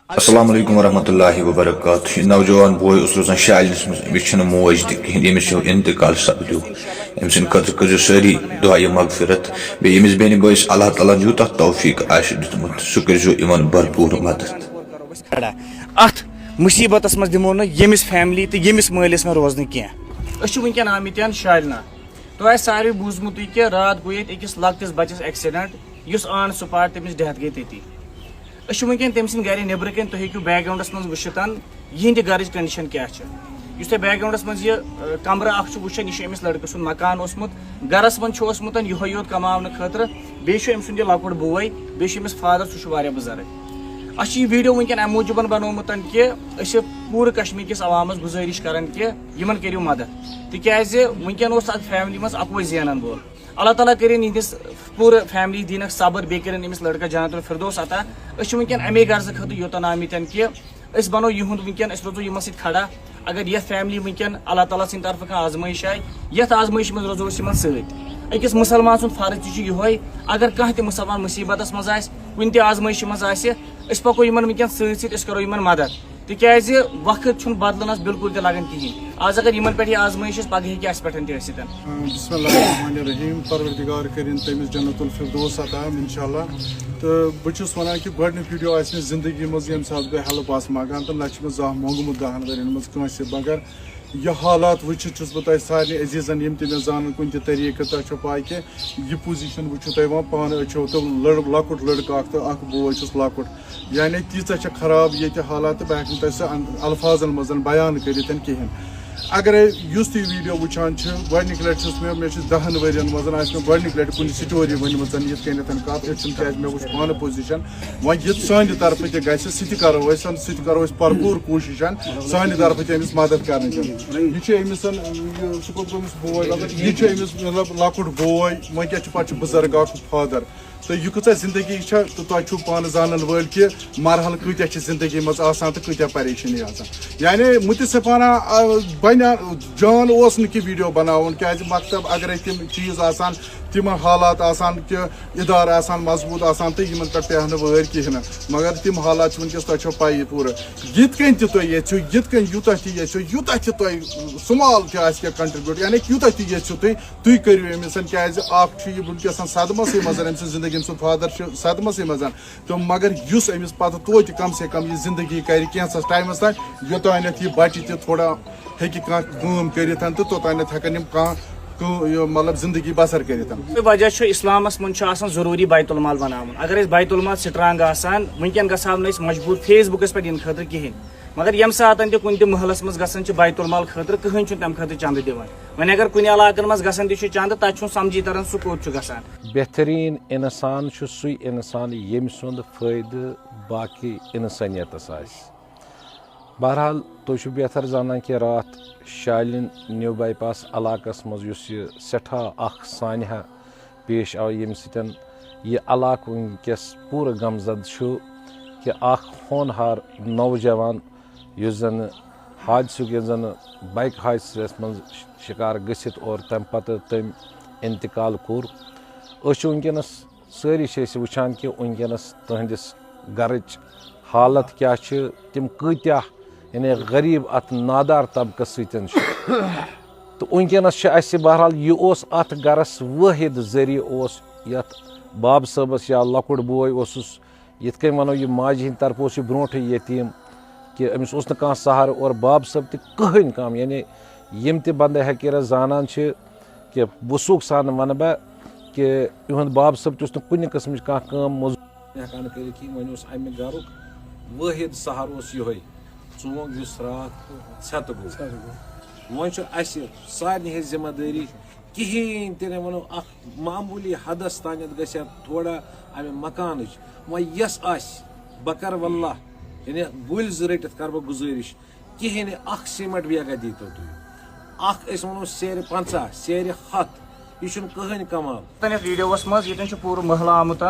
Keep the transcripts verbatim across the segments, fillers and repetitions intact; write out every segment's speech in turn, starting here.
السلام علیکم ورحمۃ اللہ وبرکاتہ۔ یہِ نوجوان بوے اوس روزان شالنس منٛز، أمِس چھنہٕ موج تہِ کِہینۍ، ییٚمِس یہِ انتقال سپدیو۔ أمۍ سٕنٛدِ خٲطرٕ کٔرزیو سٲری دعایہِ مغفرت۔ بیٚیہِ ییٚمِس بیٚنہِ بٲیِس اللہ تعالیٰ ہن یوٗتاہ توفیق آسہِ دیُتمُت، سُہ کٔرزیو یِمن بھرپوٗر مدد۔ کھڑا۔ اتھ مصیبتس منٛز دِمو نہٕ ییٚمِس فیملی تہٕ ییٚمِس مٲلِس وۄنۍ روزنہٕ کینٛہہ۔ أسۍ چھِ وٕنکیٚن آمٕتۍ شالنا۔ تۄہہِ آسہِ ساروٕے بوٗزمُتٕے کہِ راتھ گوٚو ییٚتہِ أکِس لۄکٹِس بچس ایکسیڈنٹ، یُس آن سپاٹ تٔمِس ڈیتھ گٔے تٔتی۔ أسۍ چھِ وٕنکیٚن تٔمۍ سٕنٛدِ گرِ نیٚبرٕ کَنۍ، تُہۍ ہیٚکِو بیک گراوُنڈس منٛز وٕچھِتھ یِہنٛدِ گرٕچ کنڈیشن کیٛاہ چھِ۔ یُس تۄہہِ بیک گراوُنڈس منٛز یہِ، آ، کمرٕ اکھ چھُ وٕچھان، یہِ چھُ أمِس لڑکہٕ سُنٛد مکان اوسمُت۔ گرس منٛز چھُ اوسمُت یِہوٚے یوت کماونہٕ خٲطرٕ، بیٚیہِ چھُ أمۍ سُنٛد یہِ لۄکُٹ بوے، بیٚیہِ چھُ أمِس فادر، سُہ چھُ واریاہ بُزرگ۔ اَسہِ چھُ یہِ ویٖڈیو وٕنکیٚن اَمہِ موٗجوٗبَن بَنومُت کہِ أسۍ چھِ پوٗرٕ کشمیٖر کِس عوامَس گُزٲرِش کران کہِ یِمن کٔرِو مدد، تِکیازِ وٕنکیٚن اوس اَتھ فیملی منٛز اَکُے زینَن وول۔ اللہ تعالیٰ کٔرِنۍ یِہنٛدِس پوٗرٕ فیملی دِنَکھ صبر، بیٚیہِ کٔرِنۍ أمِس لڑکَس جنت الفردوس عطا۔ أسۍ چھِ وٕنکیٚن اَمے غرضہٕ خٲطرٕ یوٚتَن آمٕتۍ کہِ أسۍ بَنو یِہُنٛد وٕنکیٚن، أسۍ روزو یِمن سۭتۍ کھڑا۔ اگر یَتھ فیملی وٕنکیٚن اللہ تعالیٰ سٕنٛدِ طرفہٕ کانٛہہ آزمٲیِش آیہِ، یَتھ آزمٲیِشہِ منٛز روزو أسۍ یِمن سۭتۍ۔ أکِس مُسلمان سُنٛد فرض تہِ چھُ یِہوٚے، اگر کانٛہہ تہِ مُسلمان مُصیٖبتَس منٛز آسہِ، کُنہِ تہِ آزمٲیِشہِ منٛز آسہِ، أسۍ پَکو یِمن وٕنکیٚن سۭتۍ سۭتۍ، أسۍ کَرو یِمن مدد۔ تِکیازِ وقت چھُنہٕ بدلنس بِلکُل تہِ لگان کِہینۍ۔ آز اگر یِمن پٮ۪ٹھ یہِ آزمٲیِش ٲس، پگاہ ہیٚکہِ اَسہِ پٮ۪ٹھ تہِ ٲسِتھ۔ بسم اللہ الرحمن الرحیم۔ پروردگار کٔرِن تٔمِس جنت الفردوس عطا، انشاءاللہ۔ تہٕ بہٕ چھُس وَنان کہِ گۄڈٕنیُک ویٖڈیو آسہِ مےٚ زِندگی منٛز، ییٚمہِ ساتہٕ بہٕ ہیلپ آسہٕ منٛگان، تہٕ نہ چھُ مےٚ زانٛہہ موٚنٛگمُت دَہَن ؤرِین منٛز کٲنٛسہِ، مگر یہِ حالات وٕچھِتھ چھُس بہٕ تۄہہِ سارنٕے عزیٖزَن، یِم تہِ مےٚ زانَن کُنہِ تہِ طریٖقہٕ، تۄہہِ چھو پَے کہِ یہِ پوزیشن وٕچھِو تۄہہِ وۄنۍ پانہٕ أچھو، تہٕ لٔڑ-، لۄکُٹ لٔڑکہٕ اکھ تہٕ اکھ بوے چھُس لۄکُٹ، یعنی تیٖژاہ چھےٚ خراب ییٚتہِ حالات تہٕ بہٕ ہٮ۪کہٕ نہٕ تۄہہِ سۄ ان-، الفاظن منٛز بیان کٔرِتھ کِہینۍ۔ اگرے یُس تُہۍ ویٖڈیو وٕچھان چھِ، گۄڈٕنِکۍ لٹہِ چھُس مےٚ، مےٚ چھِ دَہن ؤرین منٛز آسہِ مےٚ گۄڈٕنِکۍ لٹہِ کُنہِ سٹوری ؤنمٕژ یِتھ کٔنٮ۪تھ کتھ، أسۍ چھِنہٕ کیازِ مےٚ وٕچھ پانہٕ پوزیشن۔ وۄنۍ یہِ تہِ سانہِ طرفہٕ تہِ گژھِ، سُہ تہِ کرو أسۍ، سُہ تہِ کرو أسۍ بھرپوٗر کوٗشش سانہِ طرفہٕ تہِ أمِس مدد کرنٕچ۔ یہِ چھُ أمِس، یہِ، سُہ کوٚت گوٚمُس بوے، مطلب، یہِ چھُ أمِس، مطلب، لۄکُٹ بوے، وۄنۍ کیٛاہ چھُ پتہٕ چھُ بُزرگ اکھ فادر۔ تہٕ یہِ کۭژاہ زندگی چھےٚ، تہٕ تۄہہِ چھُو پانہٕ زانن وٲلۍ کہِ مرحلہٕ کۭتیاہ چھِ زندگی منٛز آسان تہٕ کۭتیاہ پریشٲنی آسان۔ یعنی مُتِصفانہ، آ، بنیان جان اوس نہٕ کہِ ویٖڈیو بناوُن، کیازِ مکتب اگرے تِم چیٖز آسان، تِم حالات آسان کہِ ادارٕ آسان مضبوٗط آسان تہٕ یِمن پٮ۪ٹھ پیٚیہِ ہا نہٕ وٲرۍ کِہینۍ نہٕ۔ مگر تِم حالات چھِ وٕنکیٚس، تۄہہِ چھو پَیی پوٗرٕ۔ یِتھ کٔنۍ تہِ تُہۍ یژھِو، یِتھ کٔنۍ یوٗتاہ تہِ یژھِو، یوٗتاہ تہِ تۄہہِ سُمال تہِ آسہِ کینٛہہ کنٹربیوٗٹ، یعنی یوٗتاہ تہِ یژھِو تُہۍ، تُہۍ کٔرِو أمِس، کیازِ اکھ چھُ یہِ وٕنکیٚس صدمسٕے منٛز، أمۍ سٕنٛز زندگی، أمۍ سُنٛد فادر چھُ صدمسٕے منٛز۔ تہٕ مگر یُس أمِس پتہٕ توتہِ کم سے کم یہِ زندگی کرِ کینٛژھس ٹایمس تام، یوٚتانٮ۪تھ یہِ بچہِ تہِ تھوڑا ہیٚکہِ کانٛہہ کٲم کٔرِتھ تہٕ توٚتانٮ۪تھ ہٮ۪کن یِم کانٛہہ کٲ-، یہِ مطلب زندگی بسر کٔرِتھ۔ وجہ چھُ اسلامس منٛز چھُ آسان ضروٗری بیت المال بناوُن۔ اگر أسۍ بیت المال سٹرانگ آسان، وٕنکیٚن گژھو نہٕ أسۍ مجبوٗر فیس بُکس پٮ۪ٹھ یِنہٕ خٲطرٕ کِہینۍ۔ مگر ییٚمہِ ساتن تہِ کُنہِ تہِ محلس منٛز گژھان چھِ بیت المال خٲطرٕ، کٕہٕنۍ چھُنہٕ تمہِ خٲطرٕ چندٕ دِوان۔ وۄنۍ اگر کُنہِ علاقن منٛز گژھان تہِ چھُ چندٕ، تتہِ چھُنہٕ سمجھی تران سُہ کوٚت چھُ گژھان۔ بہترین انسان چھُ سُے انسان ییٚمہِ سُنٛد فٲیدٕ باقی انسٲنیتس آسہِ۔ بہرحال، تُہۍ چھِو بہتر زانان کہِ راتھ شالین نیو بائی پاس علاقس منٛز یُس یہِ سٮ۪ٹھاہ اکھ سانحہ پیش آو، ییٚمہِ سۭتۍ یہِ علاقہٕ وٕنکیٚس پوٗرٕ غمزد چھُ کہِ اکھ ہونہار نوجوان، یُس زن حادثُک، یُس زن بائیک حادثس منٛز شکار گٔژھِتھ اور تمہِ پتہٕ تٔمۍ انتقال کوٚر۔ أسۍ چھِ وٕنکیٚنس سٲری چھِ أسۍ وٕچھان کہِ وٕنکیٚنَس تُہٕنٛدِس گَرٕچ حالت کیٛاہ چھِ، تِم کۭتیٛاہ، یعنی، غریٖب اَتھ نادار طبقَس سۭتۍ چھِ۔ تہٕ وٕنکیٚنَس چھِ اَسہِ، بہرحال، یہِ اوس اَتھ گَرَس وٲحِد ذٔریعہٕ اوس یَتھ باب صٲبَس، یا لۄکُٹ بوے اوسُس، یِتھ کٔنۍ وَنو، یہِ ماجہِ ہِنٛدِ طرفہٕ اوس یہِ برونٛٹھٕے یتیٖم، کہِ أمِس اوس نہٕ کانٛہہ سہارٕ، اور باب صٲب تہِ کٕہٕنۍ کَم، یعنی، یِم تہِ بندٕ حقیٖرَس زانان چھِ، کہِ وثوق سان وَنہٕ بہٕ کہِ یِہُنٛد باب صٲب تہِ اوس نہٕ کُنہِ قٕسمٕچ کانٛہہ کٲم مٔزوٗرۍ۔ ہٮ۪کان کٔرِتھ کِہیٖنۍ۔ وۄنۍ اوس اَمہِ گَرُک وٲحِد سہارٕ اوس یِہوٚے ژونٛگ، یُس راتھ ژھٮ۪تہٕ گوٚو۔ وۄنۍ چھُ اَسہِ سارنٕے ہٕنٛز ذِمہٕ دٲری، کِہیٖنۍ تہِ نہٕ وَنو، اَکھ معموٗلی حدس تانٮ۪تھ گژھِ ہا تھوڑا اَمہِ مکانٕچ، وۄنۍ یۄس آسہِ، بہٕ کَرٕ واللہ، یعنی گُلۍ زٕ رٔٹِتھ کَرٕ بہٕ گُزٲرِش، کِہیٖنۍ نہٕ، اَکھ سیٖمَٹ بیگا دیٖتو تُہۍ، اَکھ أسۍ وَنو سیرِ پنٛژاہ، سیرِ ہَتھ، یہِ چھُنہٕ کٕہٕنۍ کمال۔ یتھ ویڈیوس منٛز ییٚتٮ۪ن چھُ پوٗرٕ محلہٕ آمُت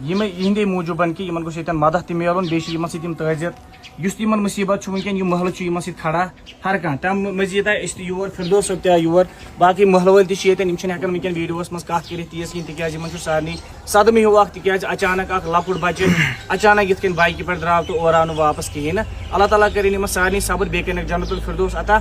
یِہنٛدے موٗجوٗبن کہِ یِمن گوٚژھ ییٚتٮ۪ن مدد تہِ میلُن، بیٚیہِ چھِ یِمن سۭتۍ یِم تٲزیت، یُس تہِ یِمن مُصیبت چھُ وٕنکیٚن، یہِ محلہٕ چھُ یِمن سۭتۍ کھڑا۔ ہر کانٛہہ تَمہِ مٔزیٖد آے أسۍ تہِ یور، فردوس صٲب تہِ آے یور، باقٕے محلہٕ وٲلۍ تہِ چھِ ییٚتٮ۪ن، یِم چھِنہٕ ہٮ۪کان وٕنکیٚن ویڈیوس منٛز کتھ کٔرِتھ تیٖژ کِہیٖنۍ، تِکیازِ یِمن چھُ سارنٕے صدمہٕ ہیوٗ اکھ، تِکیازِ اچانک اکھ لۄکُٹ بچہِ اچانک یِتھ کٔنۍ بایکہِ پٮ۪ٹھ درٛاو تہٕ اورٕ آو نہٕ واپس کِہیٖنۍ نہٕ۔ اللہ تعالیٰ کٔرِنۍ یِمن سارنٕے صبر، بیٚیہِ کٔرِنکھ جنت الفردوس عطا۔